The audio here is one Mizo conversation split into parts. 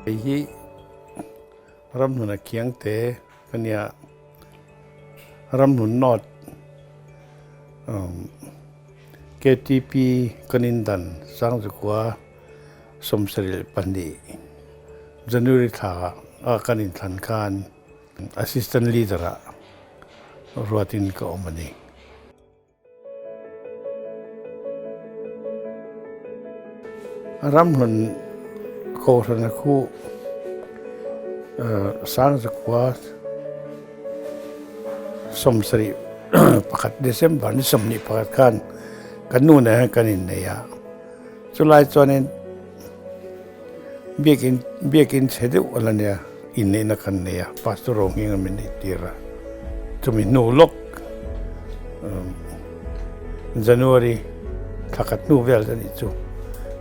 Hei hi ramhlun a kiang te ka nia ramhlun north KTP kan indan Sangzukua 72 January thla ah kan inthlan khan Assistant Leader ah ruatin ka awm a ni. Ramhlun Kohhran a khu Sangzakua 71 December ni 21 khan kan nu nen hian kan innei a. Chulai chuanin Biakin biakin chhe deuh a la nia, inneihna kan nei a, Pastor Rohminga min neih tir a, chumi hnu lawk January thla khat hnu vel a nih chu,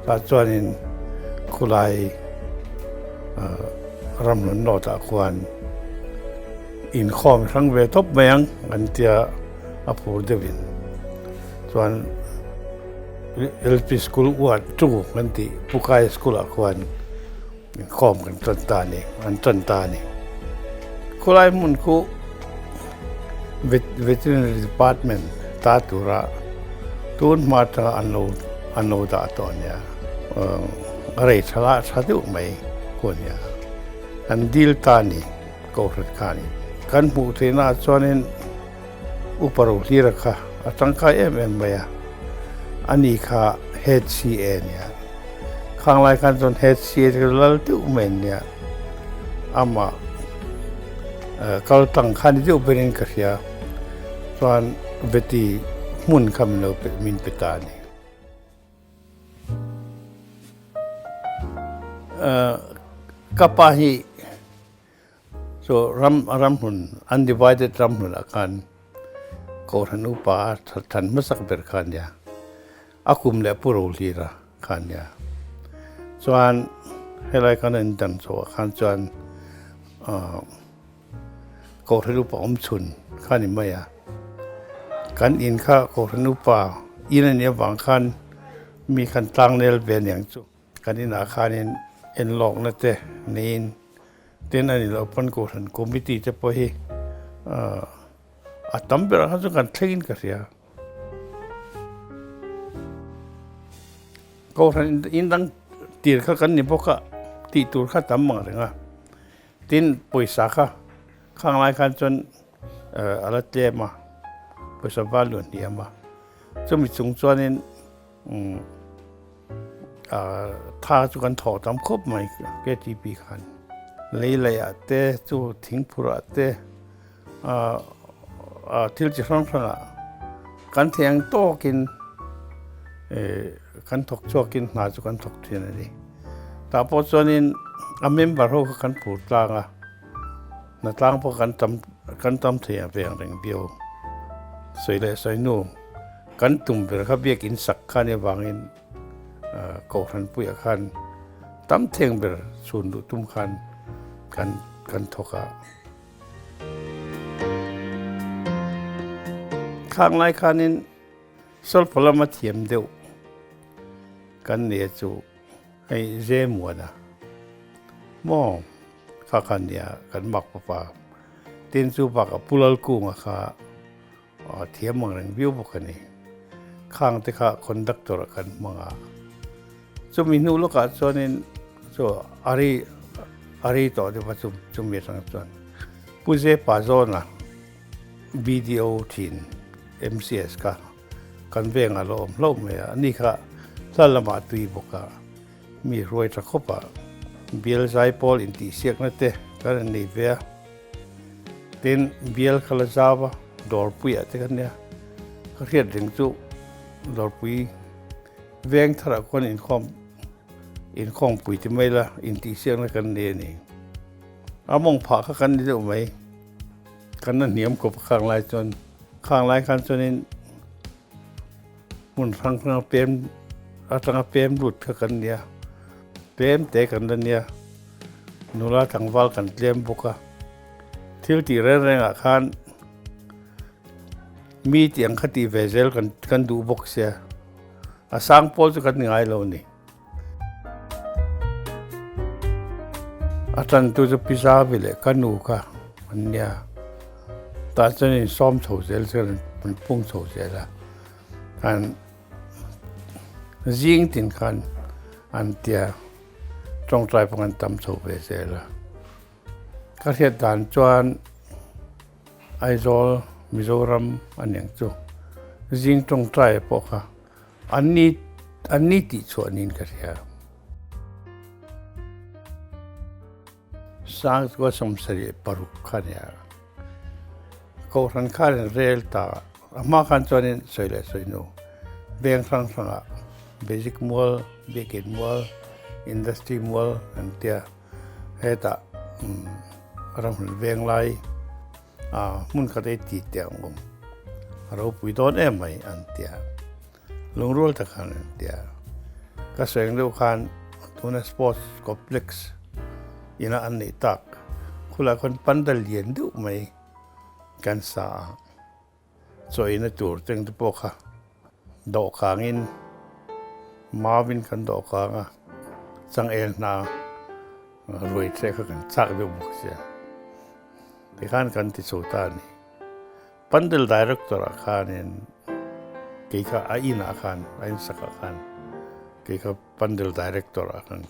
tah chuanin khulai Ramhlun North ah khuan inkhawm hrang ve tawp mai ang an tia a phur deuhin chuan. LP School uat tu kan tih Pukai School ah khuan inkhawm kan tan ta a ni, an tan ta a ni. Khawlai hmun khu Veterinary Department ta tura tun hma atanga an lo an lo dah tawh a nia. A rei tha lah tha deuh mai khu a nia. Kan dil ta a ni Kohhran khanin. Kan hmuh theihna ah chuanin Upa Rohlira kha a tangkai em em mai a, ani kha HCA a nia. Khang lai khan chuan HCA te kha lal deuh mai an nia. Amah kal tang kha ni deuh berin ka hria. Chuan Veti hmun kha min lo pe min pe ta a ni. Ka pa hi Chu ram ramhmun undivided ramhmun ah khan Kohhran upa a than hmasak ber kha a nia, a kum leh pu Rohlira kha a nia. Chuan helai kan in dan chhoh ah khan chuan Kohhran upa awm chhun kha a ni mai a, kan in kha Kohhran upa in a nih avang khan mi khan tlangnel ve aniang chu. Kan inah khanin enlawkna te neiin tin a ni loh pawn Kohhran Committee te pawh hi a tam berah khan chuan kan thlengin ka hria. Kohhran indang tir kha kan ni bawk a, tih tur kha tam ang reng a. Tin pawisa kha khang lai khan chuan a la tlem a, pawisa value a hniam a. Chumi chung chuanin Tha chu kan thawh tam khawp mai KTP khan. Lei laih ah te chu thingphur ah te thil chi hrang hrang ah kan thei ang tawkin kan thawk chhuakin hna chu kan thawk thin a ni. Tah pawh chuanin a member ho kha kan phur tlang a, hna tlang pawh kan tam kan tam thei ang ve ang reng viau. Sawi leh sawi nu. Kan tum ber kha biakin sak kha nia vangin Kohhran puiah khan tam theng ber chhun duh tum khan kan kan thawk a. Khang lai khanin solfa lama thiam deuh kan nia chu hei Zemuana maw kha kha nia kan mak papa tin chu bakah Pu Lalkunga kha A thiam ang reng viau bawk a ni. Khang te kha conductor ah kan hmang a. Chumi hnu lawkah chuanin chu a ri a ri tawh deuh a chu chumi atang chuan Pu Zepa zawna BDO thin MCS kha kan vengah a lo awm hlauh mai a. Ani kha hla lamah a tui bawk a, mi hruai tha khawp a. Bial zaipawl intihsiakna te kan rawn nei ve a. Tin, bial kha la zau a, dawrpuiah te kha nia, ka hriat reng chu dawrpui veng tharah khuan inkhawm inkhawmpui ti mai la intihsiakna kan nei a ni. A mawng phah kha kan ni deuh mai. Kan la hniam kawp a khang lai chuan khang lai khan chuanin hmun hrang hrang pem atanga pem lut kha kan nia pem te kan la nia nula tlangval kan tlem bawk a thil tih reng rengah khan mi tih ang kha tih ve zel kan kan duh bawk sia a sang pawl chu kan ni ngai lo a ni. A tantu chu Pi Zavi leh ka nu kha an nia. Tah chuan insawm chho zel chuan an pung chho zel a. An zing tin khan an tia tawngtai pawh an tam chho ve zel a. Ka hriat dan chuan Aizawl Mizoram a niang chu zing tawngtai pawh kha An ni an ni tih chhuah niin ka hria. Sangchua 76 kha nia. Kohhran khan rel ta a hma khan chuanin sawi leh sawi hnu veng hrang hrangah Basic Mual, Biakin Mual, Industry Mual an tia hetah ramhlun veng lai A hmun khat ei ti teh ang awm. A ropui dawn em mai an ti a. Lungrual tak khan an ti a. Ka sawi ang deuh khan tuna sports complex ina an neih tak khulai khawn pandal lian deuh mai kan sa a. Chaw eina tur cheng te pawh kha dawhkangin mauin kan dawhkang a, changel hna ruai thleh kha kan chak deuh bawk sia. Tikhan kan ti chho ta a ni. Pandal director ah khanin kei kha a inah khan a insakah khan kei kha pandal director ah khan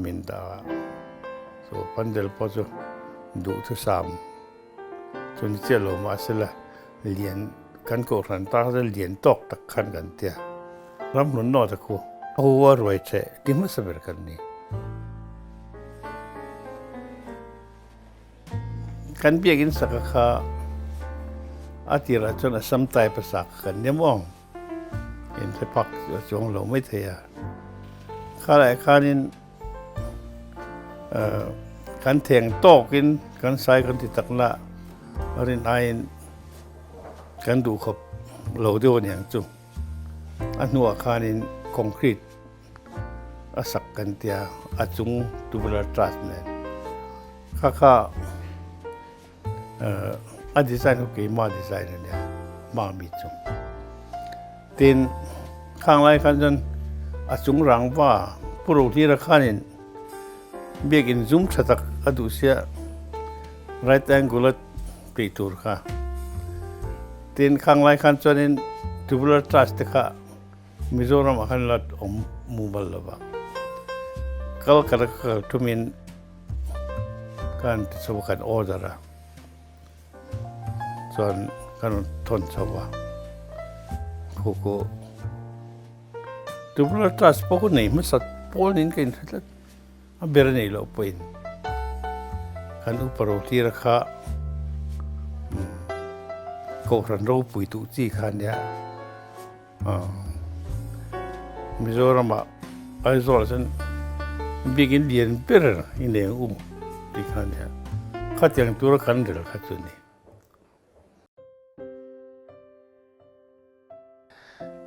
min dah a. So pandal pawh chu duhthusam chu ni chiah lo mahsela lian kan kohhran ta kha chuan lian tawk tak khan kan tia. Ramhlun nawt a khu a hu a ruai che ti hmasa ber kan ni. Kan biakinn saka kha a tirah chuan Assam type a sa kha kan nia maw? Inhre phak a chuang lo mai thei a. Khalai khanin kan theng tawkin kan sai kan ti tak na a rin aiin kan duh khawp lo deuh a niang chu. A hnuah khanin concrete a sak kan tia a chung tubular truss nen kha kha a design kha keima design a nia mami chung tin khang lai khan chuan a chung rangva pu Rohlira khanin biakin zum tha tak a duh sia right angle a tih tur kha tin khang lai khan chuanin tubular truss te kha Mizoram ah khan la awm mumal lo va, kal kar a ka kal thumin ka han ti chho a, kan order a, chuan kan rawn thawn chho a, khu khu tubular truss pawh khu nei hmasa pawl niin ka inhre tlat, a ber a neih loh pawhin kan upa rohlira kha Kohhran ropui duh chi kha ania. Mizoramah Aizawl ah chuan biakin lian ber i nei ang u tih kha a nia. Khatiang tura kan rel kha chu a ni.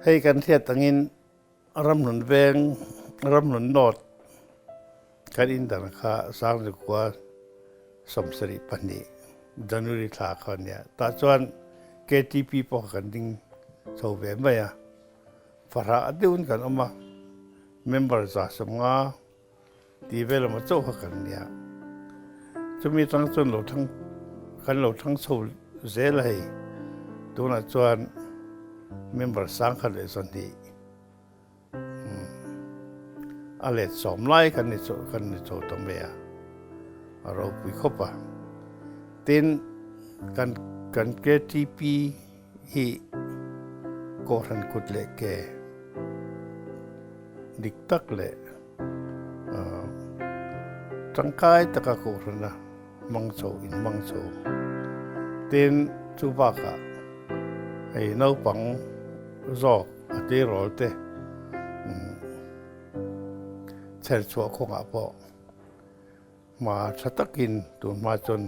Hei kan hriat angin Ramhlun Veng, Ramhlun North kan indang kha Sangzikua 72 January thla kha a nia. Tah chuan KTP pawh kha kan ding chho ve mai a, fahrah deuhin kan awm a, member 150 tih vel emaw chauh kha kan nia. Chumi atang chuan lo thang kan lo thang chho zel a hei, tunah chuan member 120 A let sawm lai kan ni kan ni chho ta mai a, a ropui khawp a. Tin, kan kan KTP hi Kohhran kut leh ke dik tak leh tangkai taka Kohhrana hmang chho inhmang chho. Tin, chu bakah hei naupang zawk A tleirawl te chher chhuah kawngah pawh hma tha takin tun hma chuan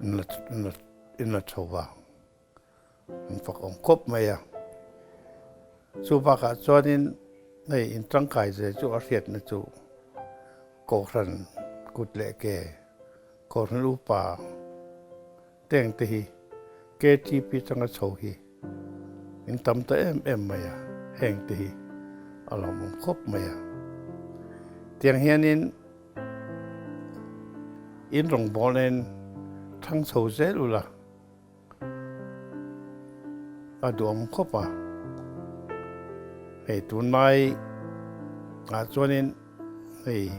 an la in la chho va, an fak awm khawp mai a. Chu bakah chuanin hei in tangkai ze chu a hriatna chu Kohhran kut leh ke, Kohhran upa teng te hi KTP changa chho hi in tam ta em em mai a, heng te hi a lawmawm khawp mai a. Tiang hianin in rawngbawlnain thang chho zel ula a duhawm khawp a. Hei tunlai ah chuanin hei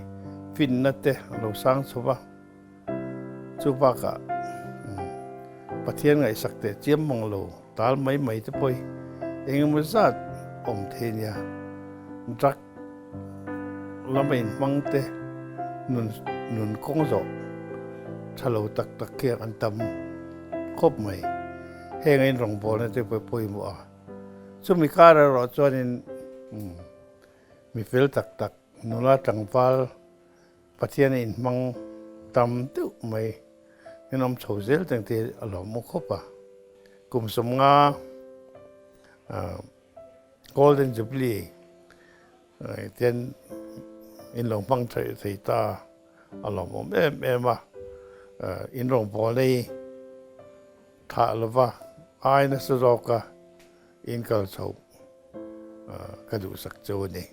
finna te a lo sang chho va. Chu bakah Pathian ngaihsak teh chiam mang lo tal mai mai te pawh hi eng emaw zat awm thei nia. Drug lama inhmang te nun nun kawng zawh tha lo tak tak khian an tam khawp mai. Heng a inrawngbawlna te pawh hi pawimawh a. Chumi kar erawh chuanin mi fel tak tak nula tlangval Pathian a inhmang tam deuh mai in awm chho zel teng te a lawm awm khawp a. Kum 50 Golden Jubilee ten in lo hmang theih thei ta a lawm awm em em a. In rawngbâwl nei thah lova ai nasa zawka in kal chho ka duhsak chu a ni.